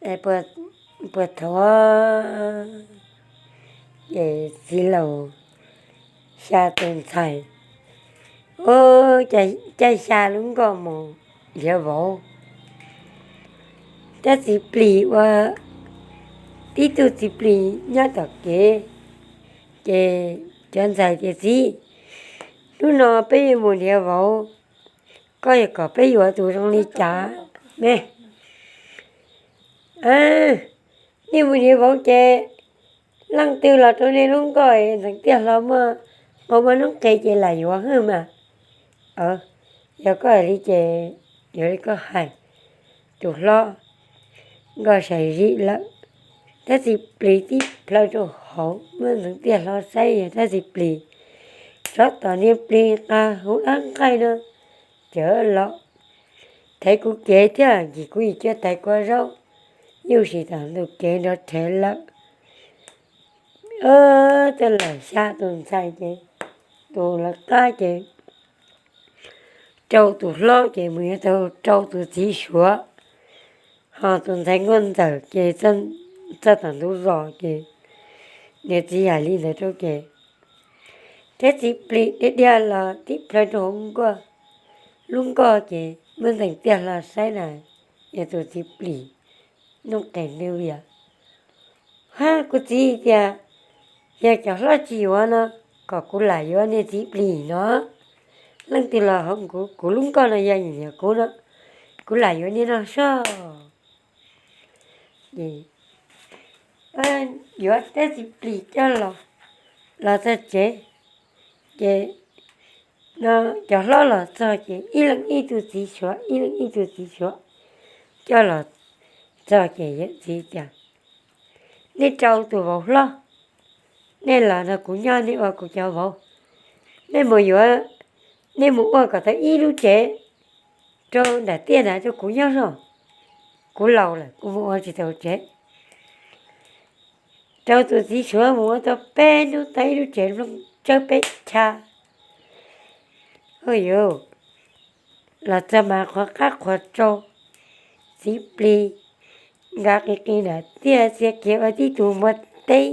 Puag thaum ces txiv laus xya tus ntxhais, caij xya lub nkoj mus nrhiav vauv. Tab txiv plis ua tib tug txiv plis nyob tom kev, ces cov ntxhais tias, Txiv, hnub no peb yuav mus nrhiav vauv, koj yuav kom peb yuav tus zoo li cas me? Nej mus nrhiav vauv ces leej twg los rau nej lub nkoj ntxeev tiaj hlo muaj qau muaj noob qes ces lam yuav hwj mas. Yog koj hais li ces yuav li koj hais. Tus hlob nkoj sai zim lawm, tab txiv plis tib plhaw rau hauv muab ntxeev tiaj hlo saib yog tab txiv plis, tsov tom niag plis qa huv dab nqaij no, cawv los thaiv kuv kev thiab, ncig kuv yim cuab tais kua zaub, yuj sim tom ntug kev nrov rhev lawm. Coj lawm xya tus ntxhais ces tus lawv qab ces rau tus hlob ces mus yuav tau rau tus txiv suav, ho tus ntxhais nkauj ntxawm ces txog tom ntug zos ces niag txiv hais li ntawd rau ces, thiab txiv plis dhia dhia los tib plhaw rau hauv nkoj, lub nkoj ces muab ntxeev tiaj hlo saib na, yog tus txiv plis noob qes nws vias. Ha, kuv txiv tias, yog cov hlob tsis yuav no, kom kuv lam yuav niag txiv plis no. Leej twg los hauv kuv, kuv lub nkoj no yog nyiam kuv no, kuv lam yuav niag no soj. Yuav tab txiv plis coj los, los txog tsev, ces cov hlob los txog ces ib leeg ib tug txiv suav, ib leeg ib tug txiv suav coj los txog ces yawm txiv tias, nej rau tus vauv hlob, nej los nrog kuv nyob, nej ua kuv cov vauv, nej mus yuav, nej mus ua kom tau ib lub tsev rau nram tiaj nrad rau kuv nyob zog. Kuv laus lawm kuv mus ua tsis tau tsev. Rau tus txiv suav mus ua tau peb hnub tau ib lub tsev nplooj tsawb peb chav. Ua yuav los txog mas qhuav qab qhuav rau, txiv plis nkag qis qis nram tiaj txia kiag ua tib tug npua teb,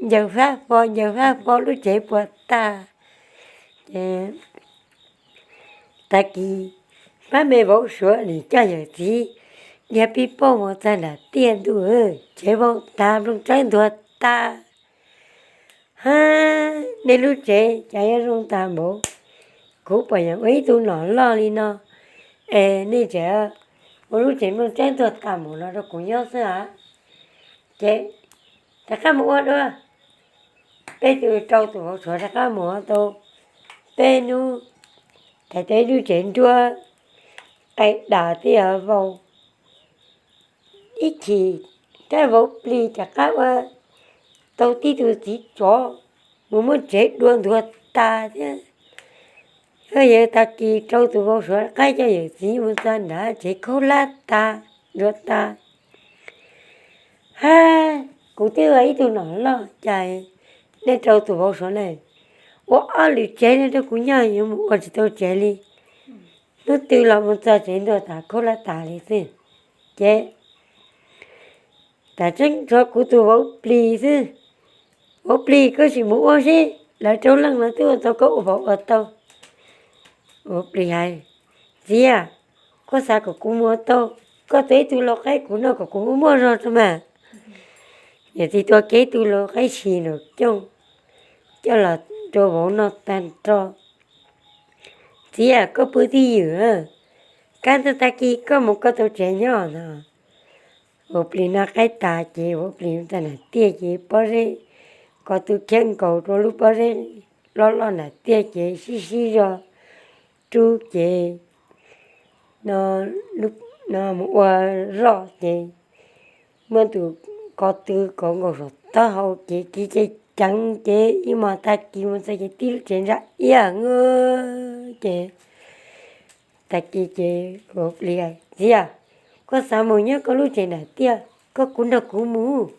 ncaws fab fo ncaws fab fo lub tsev puas tag. Ces tag kis pab me vauv suav nim coj yawm txiv dhia pib pauj mus txog nram tiaj ntuj, tsev vau tag nplooj tsawb ntuag tag. Ha, nej lub tsev cas yuav zoo tag npaum, kuv puas yuav ua ib tug nom loj li no es nej tseem ua lub tsev nplooj tsawb ntuag tag mus no rau kuv nyob xwb a. Ces rov qab mus ua dua, peb tus rau tus vauv suav rov qab mus ua tau peb hnub, thaiv tau ib lub tsev nruab qe das thiab vau. Ib chim rab vauv plis rov qab ua tau tib tug txiv tsov mus muab tsev dua ntuag tas thiab. Yog tag kis rau tus vauv suav rov qab coj yawm txiv mus txog nrad tsev khaub hlab tas ntuag tas. Ha, kuv twb ua ib tug nom loj cas nej rau tus vauv suav na ua ob lwm tsev no rau kuv nyob yuav mus ua tsis tau tsev li. Hnub twg los mus txog tsev ntuag tas khaub hlab tas li xwb. Ces tas tseeb tshuav kuv tus vauv plis xwb. Vauv plis, koj sim mus ua seb lawv rau leej no twb ua tau koj ua vauv ua tau. Vauv plis hais, txiv, koj xav kom kuv mus ua tau, koj tua ib tug lau qaib kuv noj kom kuv muaj muaj zog tso mas. Yawm txiv tua kiag ib tug lau qaib si nraum cooj coj los rau vauv noj tag nrho. Txiv, koj pw twj ywm, kaj ntug tag kis koj mus koj tau tsev nyob no. Vauv plis noj qaib tas ces vauv plis mus txog nram tiaj ces pob zeb, ko tw khiab nkaus rau lub pob zeb loj loj nram tiaj ces sib sib zog rub ces no mus ua zoj ces muaj tus ko tw kauv nkaus saum taub hau ces kiv ceev ceev ces ib hmos tag kis mus txog ces tib lub tsev ntsa iab ces tag kis ces vauv plis, txiv, koj xav mus nyob koj lub tsev nram tiaj, koj kuv nrog kuv mus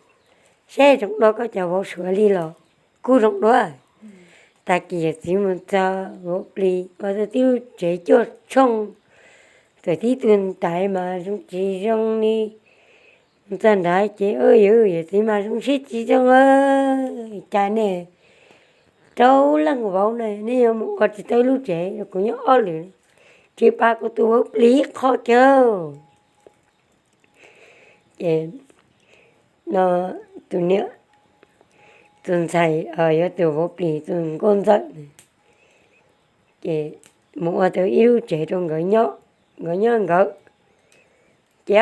saib zoo dua koj cov vauv suav li los kuj zoo dua. Tag kis yawm txiv mus txog vauv plis ua tau tib lub tsev cuaj tshooj, txawm tib tug ntaiv mas zoo tsis zoo li Txog nrad ces, Yawm txiv mas zoo siab tsis zoo, cas nej rau leej vauv na nej yuav mus ua tsis tau ib lub tsev, kuv nyob ob lwm, tsis pab kuv tus vauv plis qho kiag. Ces no tus niam, tus ntxhais, yuav tus vauv plis tus nkauj ntxawm, ces mus ua tau ib lub tsev rau nkawd nyob, nkawd nyob nkawd. Ces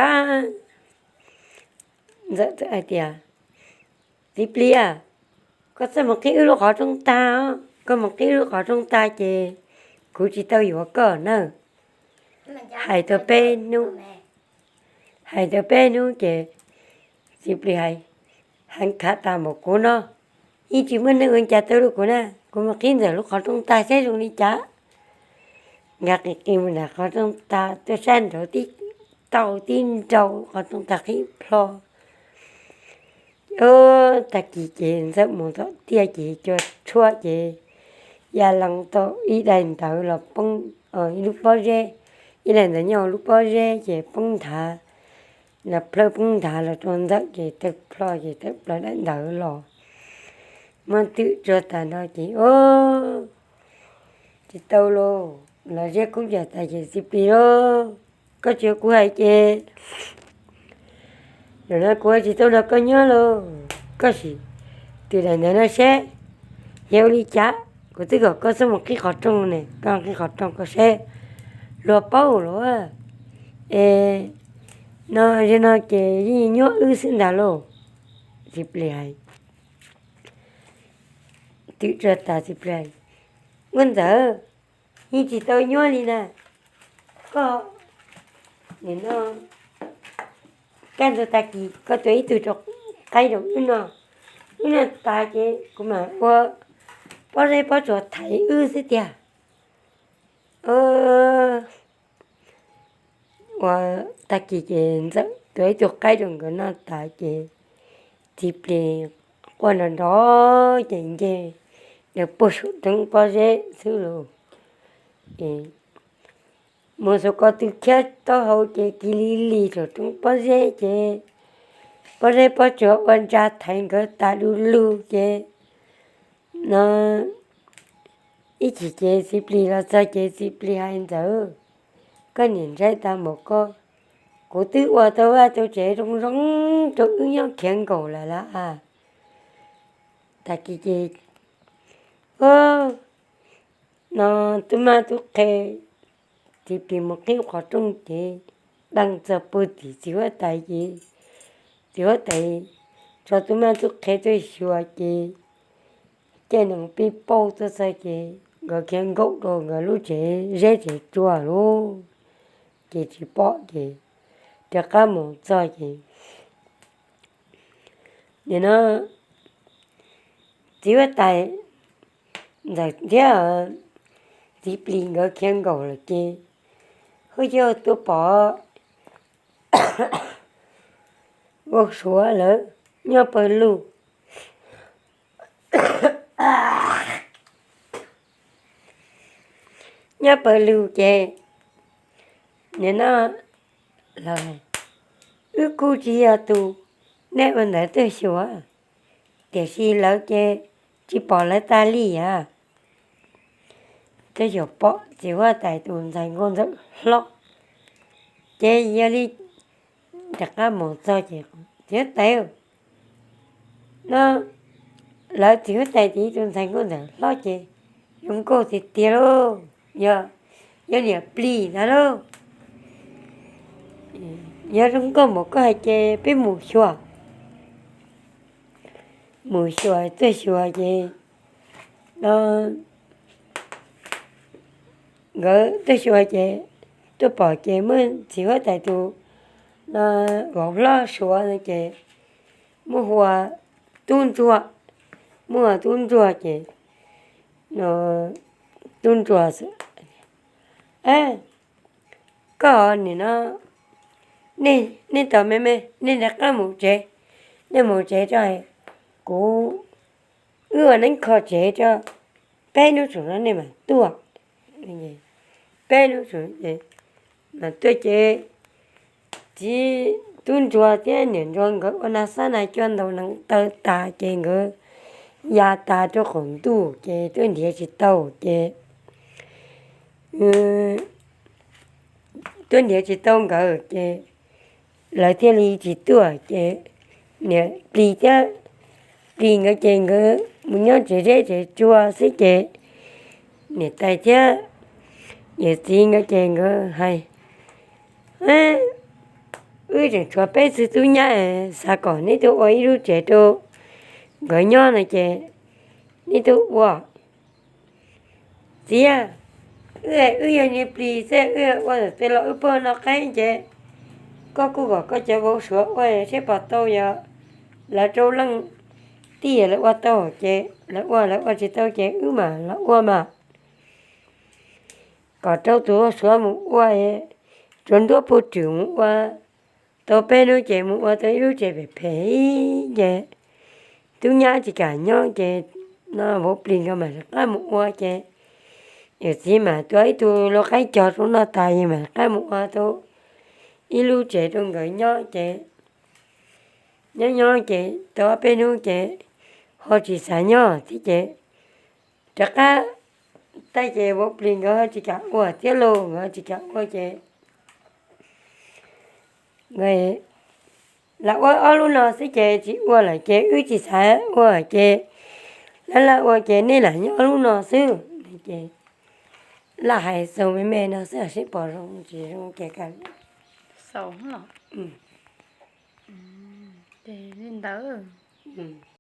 ntxawm txawm hais tias, Txiv plis, koj txhob mus qhib wb lub qhov rooj tag, koj mus qhib wb lub qhov rooj tag ces kuv tsis tau yuav koj na. Hais tau peb hnub, hais tau peb hnub ces txiv plis hais, Heev khav tas npaum kuv no, yeej tsis muaj neeg ua cas tau rau kuv na, kuv mus qhib ntxawm lub qhov rooj tag saib zoo li cas. Nkag qis qis mus nram qhov rooj tag tuaj saib nraud tib tau tib nrau, qhov rooj tag qhib plho. Tag kis ces ntxawm mus tom tiaj ces cua tshuab ces ya lees tau ib daim ntawv los poob, ib lub pob zeb, ib daim ntawv nyob hauv lub pob zeb ces poob nthav, los plhawj poob nthav los rau ntxawm ces tawm plho ces tawm plaws daim ntawv los muab twm tsuag tas no ces, Tsis tau lauj, los ziab kub ntsa tas ces txiv plis lauj, koj tsis ua kuv hais ces zaum no kuv tsis tau nrog koj nyob lauj, koj sim twm daim ntawv no seb yog ua li cas, kuv twb kom koj txhob mus qhib qhov rooj ne, koj qhib qhov rooj koj seb luag paub lauj. Es no, zaum no ces yeej nyuab wb xwb ntag lauj. Txiv plis hais, twm tsuag tas txiv plis, Nkauj ntxawm, yeej tsis tau nyuab li na, koj, nim no kaj ntug tag kis koj tuav ib tug rau qaib rau wb noj, wb noj tas ces kuv mam ua pob zeb pob tsuas thaiv wb xwb tiag. Ua tag kis ces ntxawm tuav ib tug qaib rau nkawd noj tas ces txiv plis quaj nrov nrov ces nce, nws puag saum roob pob zeb xwb lauj. Mus xav ko tw khiab taub hau ces kiv li li saum roob pob zeb ces pob zeb pob tsuas ua ntsa thaiv nkawd tas du lug ces no ib chim ces txiv plis los txog ces txiv plis hais, Ntxawm, koj niam ntshai tas npaum ko, kuv twb ua tau vaj tau tsev zoo zoo rau wb nyob khiav nkaum lawm lauj. Tag kis ces no tub mab tub qhe, txiv plis mus qhib qhov rooj ces dees txog puag tim txiv huab tais ces txiv huab tais tso tub mab tub qhe tuaj xyuas ces caij nees pij pauj tuaj txog ces nkawd khiav nkaum rau nkawd lub tsev zeb tsev tsua lauj. Ces tsis pom ces rov qab mus txog ces nim no txiv huab tais, ntxawm thiab txiv plis nkawd khiav nkaum lawm ces hub yog tuaj pom vauv Suav lawv nyob pawg lug, nyob pawg lug ces nim no lawv, wb kuj tsis yog tus nej ua ntawd tuaj xyuas, tiam sis lawv ces tsis pom lawv tas li as. Twb xyuas pom txiv huab tais tus ntxhais nkauj ntxawm hlob, ces yog li rov qab mus txog ces, Txiv huab tais, no lawv txiv huab tais tus ntxhais nkauj ntxawm hlob ces zoo nkauj tiag tiag lauj, yog, yog niam plis ntag lauj. Yog zoo nkauj npaum koj hais ces peb mus xyuas. Mus xyuas, tuaj xyuas ces no nkawd tuaj xyuas ces tuaj pom ces muaj txiv huab tais tus no vauv hlob Suav no ces muab hu ua Tub Ntsuag, muab hu ua Tub Ntsuag ces no Tub Ntsuag, koj nim no, nej tau me me, nej rov qab mus tsev, nej mus tsev tso, kuv, wb ua neeb kho tsev tso, peb hnub tsam no nej mam tuaj. Peb hnub tsam no ces mam tuaj ces txiv tub ntsuag thiab niam ntsuag nkawd ua na xab na cua ntaus nees taw tas ces nkawd ya tas rau qaum ntuj ces twb nrhiav tsis tau ces twb nrhiav tsis tau nkawd ces lawv thiaj li tsis tuaj ces niam plis thiab plis nkawd ces nkawd mus nyob tsev zeb tsev tsua xwb ces niam tais thiab yawm txiv nkawd ces nkawd hais, wb tseem tshuav peb tug tub nyab, xav kom neb tuaj ua ib lub tsev rau nkawd nyob no ces neb tuaj ua. Txiv, wb, wb yog niam plis xwb, wb ua txawm twg los wb pog no qeeb ces koj kuj kom koj cov vauv suav ua seb puas tau, yog lawv rau leej tij lawv ua tau ces lawv ua, lawv ua tsis tau ces wb mam los ua mas. Kom rau tus suav mus ua, tsuav ntuab puj rwm mus ua tau peb hnub ces mus ua tau ib lub tsev phem phem ces tub nyab tsis kam nyob ces no vauv plis nkawd mam rov qab mus ua ces yawm txiv mam tuav ib tug lau qaib cog rau noj tas es mam rov qab mus ua tau ib lub tsev rau nkawd nyob ces nyob nyob ces tau ob peb hnub ces ho tsis xav nyob thiab ces rov qab, tab ces vauv plis nkawd ho tsis kam ua thiab lauj, nkawd tsis kam ua ces nkawd lam ua ob lub no xwb ces tsis ua lawm ces wb tsis xav ua ces lawv lam ua ces nej lam nyob ob lub no xwb ces lam hais xaus me me no xwb seb puas zoo tsis zoo ces ka xaus los ces li ntawd.